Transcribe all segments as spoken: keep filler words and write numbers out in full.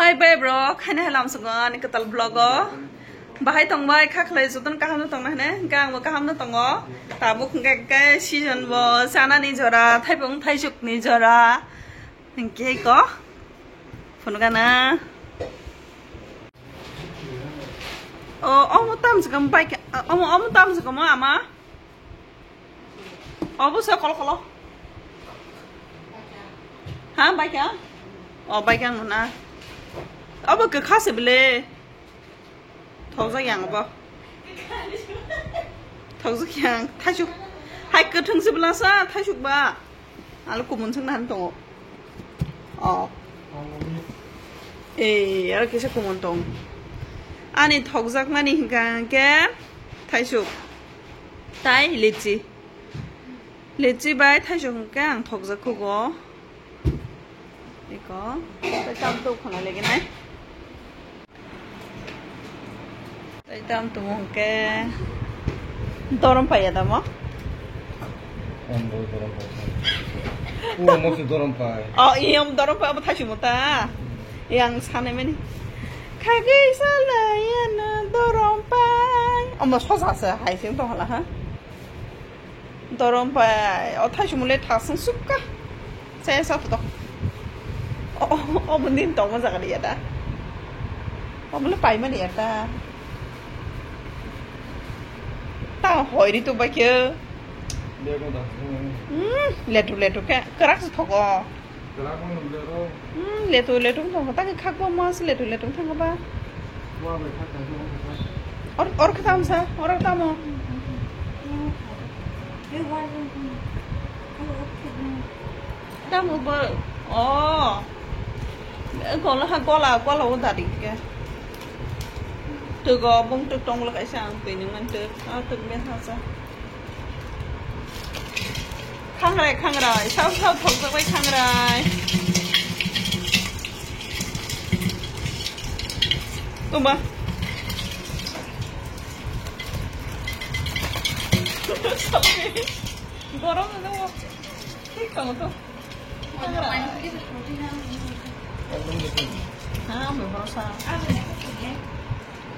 Hai bai bro, khaina hai lamsongo ani kwtal vlog o. Bahai tongbai, kha khlai jotono kaham no tongna hine, hingke angbo kaham no tongo. Tabuk hingke ke season bo chanani jora, thaipung thaisuk ni jora. Hingke ko. Phunukana. O, omo tamsukam bike, omo, omo tamsukam ama. Obo se kol kolo. Ha, bike ha? O, bike ang na. Obo ke khase bele. Thokjak yang obo. Thokjak yang, thaisuk. Hai kwthwng se bela sa, thaisuk ba. Alo kumun sung nan tongo. O. E, aro kisa kumun tong. Ani thokjakmani hingka hingke thaisuk. Tai litchi. Litchi bai thaisuk hingke ang thokjak khugo. Iko. Tai tam tok khana legi nai. Tai tam tongo hwnkhe dorom paiya tamo? Ang bo dorom pai. O, mo se dorom pai. O, iyom dorom pai, obo thaisimo ta. Yang sanai mani. Khagwi salai ano dorom pai. Omo sosa se hai sing tong hala ha. Dorom pai, o thaisumung le thasung sukha. Saya sa photo. O, o, o bundin tongma jaga dia da. O bole pai mani ya ta. Ta hoi ri tu ba khe. Bego da. Hmm, letu letu ke kerak se thogo. Hmm, letu letu tong ta ke khak bo mas letu letu thang ba. Or, or khe tam sa, or tamo. Tamo bo, oh. Gola ha, gola, gola o dari ke. Tugo bung tuk tong lo kaisa ang twi nang man tuk. Ah, tuk me ha sa. Khangrai, khangrai, sao, sao, thokjakbai khangrai. Tuma. Gorom no. Thik tongo to. Khangrai. Ha, me borosa.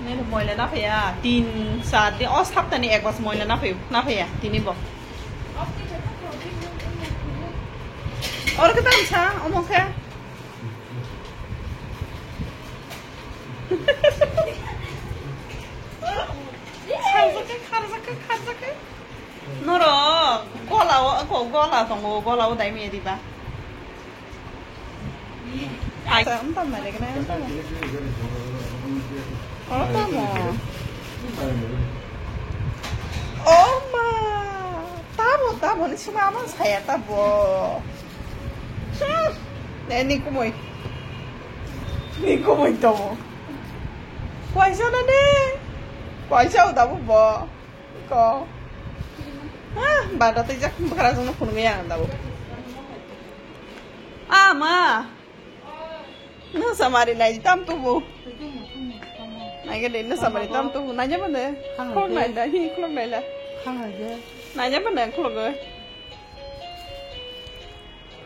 Nini moila na phaiya, tin, char din, o saptani ek bas moila na phai, na phaiya, tini bo. Oro khe tamo sa, omo khe. Kharjakha, kharjakha, kharjakha. Norok gola o, go-, gola tongo, gola o dai maya diba? Ai, ta, um, tam nai lagi nai, um, tam. Oh, tamo. Oh, ma. Tamo, tamo, ni sima ama saya tamo. Hmm. Ne, ni kumoi. Ni kumoi tamo. Kuaisa na ne? Kuaisa o tamo bo. Ko. Ah, bada tei jak bwkra jongno phunugwi ang dabo. Ah, ma. No samari nai tam tubu. Nai gede no samari tam tubu. Nai jaba ne. Khang Khulok nai da, hi khulok nai da. Khang aja. Nai jaba ne khulok.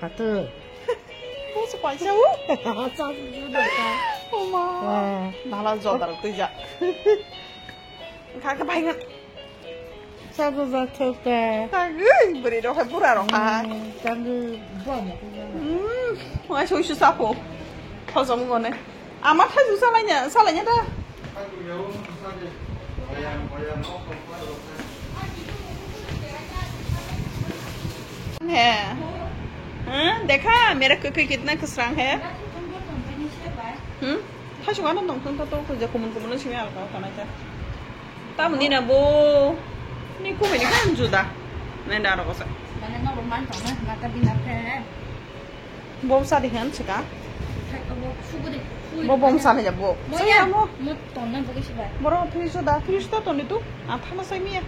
Hatu. Bo se paisa u. Cha ju da ka. Oma. Wah. Nala jodar tei jak. Kha kha bai ngan. Sabu ba thok ta. Tagwi bwrwi rok hai bura rok hai. Hmm, tagwi bwa mo ko. Hmm, wai sui su sapo. Thojom gone. Ama thaju salai nya, salai nya da. He. Huh? Dekha, mere kwkwi kitna kwsrang hai. Hmm? Thaju ano nong thung to to, kuja kumun kumun simi alka kanai ta. Tamni na bo ni kumui ni kan juda. Nai na ro kosa. Mane no roman tong na mata bina phe. Bo sa di han sika. Thai ko bo subu de. Bo bom sa ne jabo. Mo ya mo. Mo ton na bo kisi bai. Boro fridge da, fridge da ton di tu. A thana sai mi ya.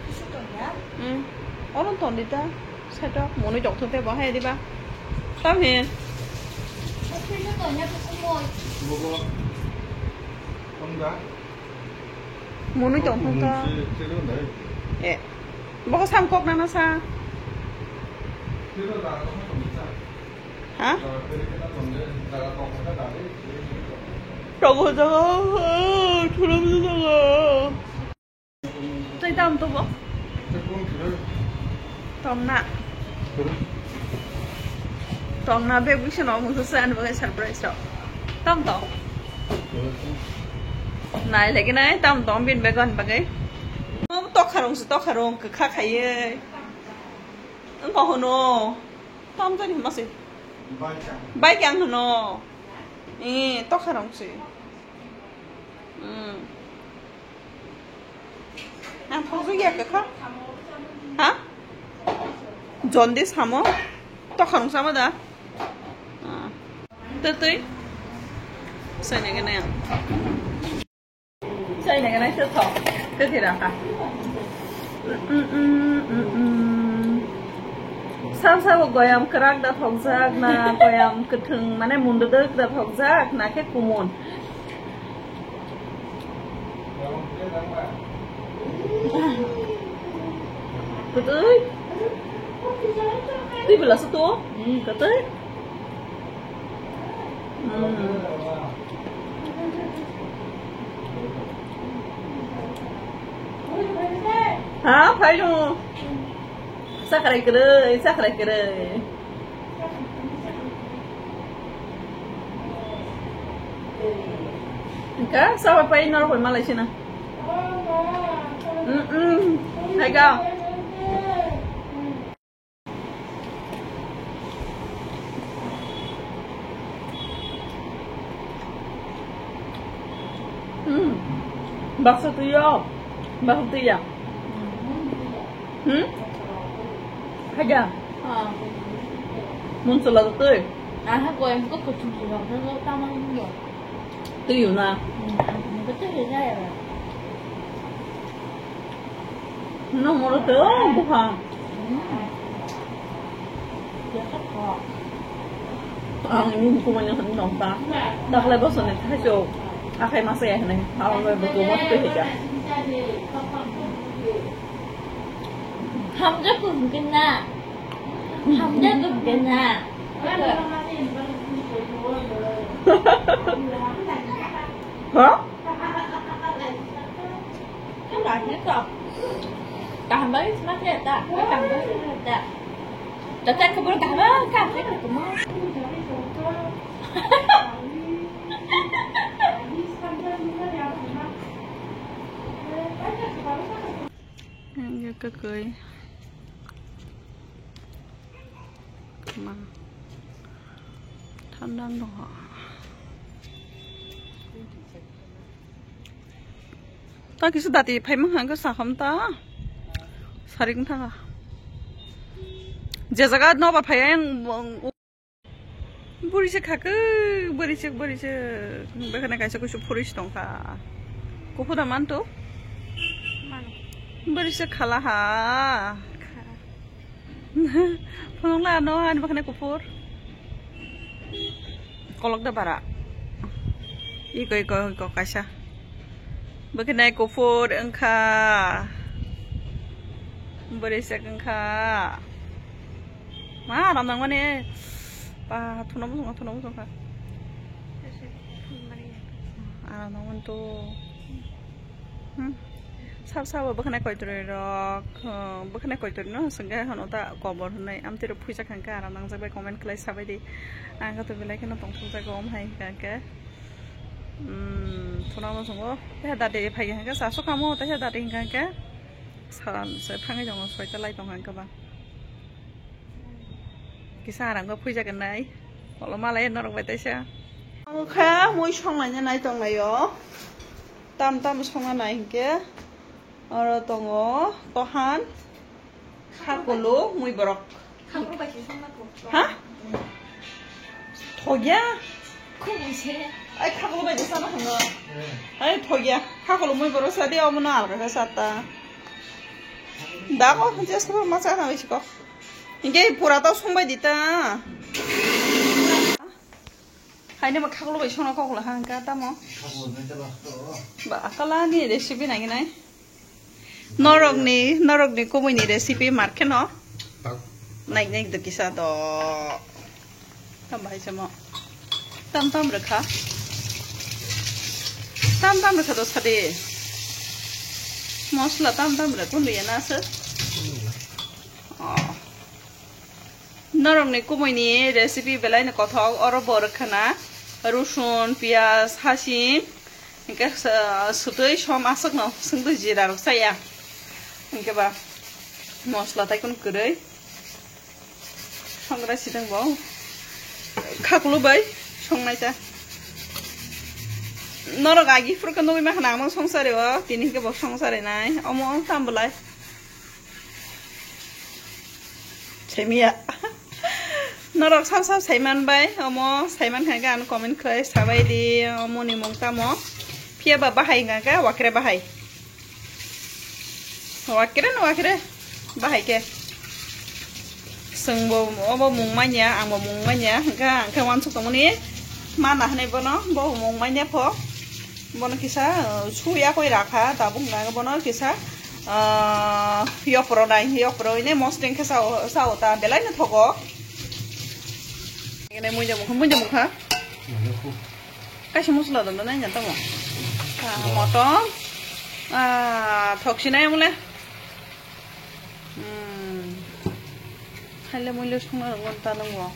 Fridge ton ya. Hmm. Ono ton di ta. Sai to monoi tong thung te bo hai di ba. Tam he. Fridge ton ya tu mo. Bo bo. Kon ga. Monoi tong thung ta. Eh. Boko sam kok nana sa. Ha? Abo jaga, ah, thuram jaga. Tei tam to bo? Tom na. Tom na bag bisa no mungsa sa ano bagai surprise to. Tam to. Nai lagi nai tam to bin bag on bagai. Mo tokharong se tokharong ke kha khaye. Ang ko hono. Tam to ni masi. Bai kyang hono. Eh, tokharong se. Hmm. Ang thokjak ya kha. Ha? Jaundice hamo? Tokharong sama da? Ah. Tei tei. Sai nai nai. Sai nai nai se thok. Tei tei rakha. Mm, mm, mm, mm. Sam sabo goyam kwrak da thokjak na goyam kwthwng mane munduduk da thokjak na khe kumun. Kwtwi. Twi bwla se to? Hmm, kwtwi. Hmm. Ha, phai no. Sakrai kwrwi, sakrai kwrwi. Engka sawa pai norok bai malai sina. Mm, mm. Hai ga. Hmm. Baksa tuyo. Baksa tuya. Hmm? Haja. Ah. Mun sula tu. Aha, kau yang kau kucing sula, kau taman ni. Tuyo na. Hmm. Kau tu hina ya. No, moro to, buha. Ang ini buku banyak sering nonton. Tak lepas sana, kacau. Akai masa ya, nih. Awal lepas buku waktu itu ya. Hamja kun kena. Hamja kun kena. Hah? Kaham bai sma khe ta, kaham bai sma khe ta. Tatar khe boro kaham ka khe khe mo. Yang kakoi. Ma. Thanda no. Ta kisa dati phai mang hang kisa ham ta. Saring thanga. Je jaga no ba phai ang. Buri se khakhe, buri se, buri se. Bekhane kaisa kusu phuri se tongkha. Kuphur da manto? Mano. Buri se khala ha. Kha. Phunukla ano ani bakhane kuphur. Kolok da bara. Iko, iko, iko, kaisa. Bakhane kuphur wngkha. Buri se wngkha. Ma, aram nangmani. Ba, thuna bosong, thuna bosong kha. Aram nangmani to. Hmm. Sab sabo bwkhwnai koitoroi rok, hmm, bwkhwnai koitoroi no swngkhe hwnwi ta kobor hwnwi. Amtwi rok phuisa khangkhe aram nangjak bai comment khlai sabai di. Ang khe to belai kheno tongthokjago om hai hwnkhe. Hmm, thuna bosongo. Tei dati phai hwnkhe sa sokamo, tei dati hwnkhe. Salam se thangwi tongo, soita lai tongkha hwnkhe ba. Kisa aram khe phuijak nai. Olo malai norok bai taisa. Ang kha mui songlaina nai tonglaio. Tam tam songna nai hinkhe. Oro tongo tohan. Khakulu mui borok. Khakulu bai se songna kho. Ha? Thogya? Khumui se. Ai khakulu bai se sana hwngo. Ai thogya. Khakulu mui borok sadi omono alga khe sata. Dago just ma sana bai sikok. Hinkhe pura tau songbai di ta. Haino ma khaklo bai songna kokla ha hinkhe tamo. Ba akala ni recipe nai nai. Norok ni, norok ni kumui ni recipe mar kheno. Nai nai do kisa do. Tam bahai samo. Tam tam rwkha. Tam tam rwkha do sadi. Mosla tam tam rwkha do ya na sir. Oh. Norokni kumoini recipe belaino kothok, oro bo rwkhana, rusun, piyaj, hasing, hinkhe, ah, sutwi som aswkno swngtwi jira rok chaya. Hinkhe ba mosla tai kunu kwrwi. Songra sidang bo khakulu bai songnai ta. Norok agi phuru khe nugwi mankha na, ang songsari o, tini hinkhe bo songsari nai. Omo tam belai. Semiya. Norok sab sab saiman bai, omo saiman kha khe ano comment khlai sabai di, omo ni mung tamo. Phiya ba bahai hwnkha khe wakre bahai. Wakre no wakre bahai khe. Chwng bo obo mung manya, ang bo mung manya, hwnkha ang khe wansuk tongmani mana hwnwi bono, bo mung manya pho. Bono kisa, uh, suya koi rakha, tabuk hwnkha bono kisa, uh, yopro nai, yopro ine mosdeng khe sao, sao ta belai no thogo. Ine muida mukha, muida mukha. Kaisa musla dam nai jan tamo. Ah, motom. Ah, thok sinai mule. Hmm. Haile muile songna rok ta nangbo.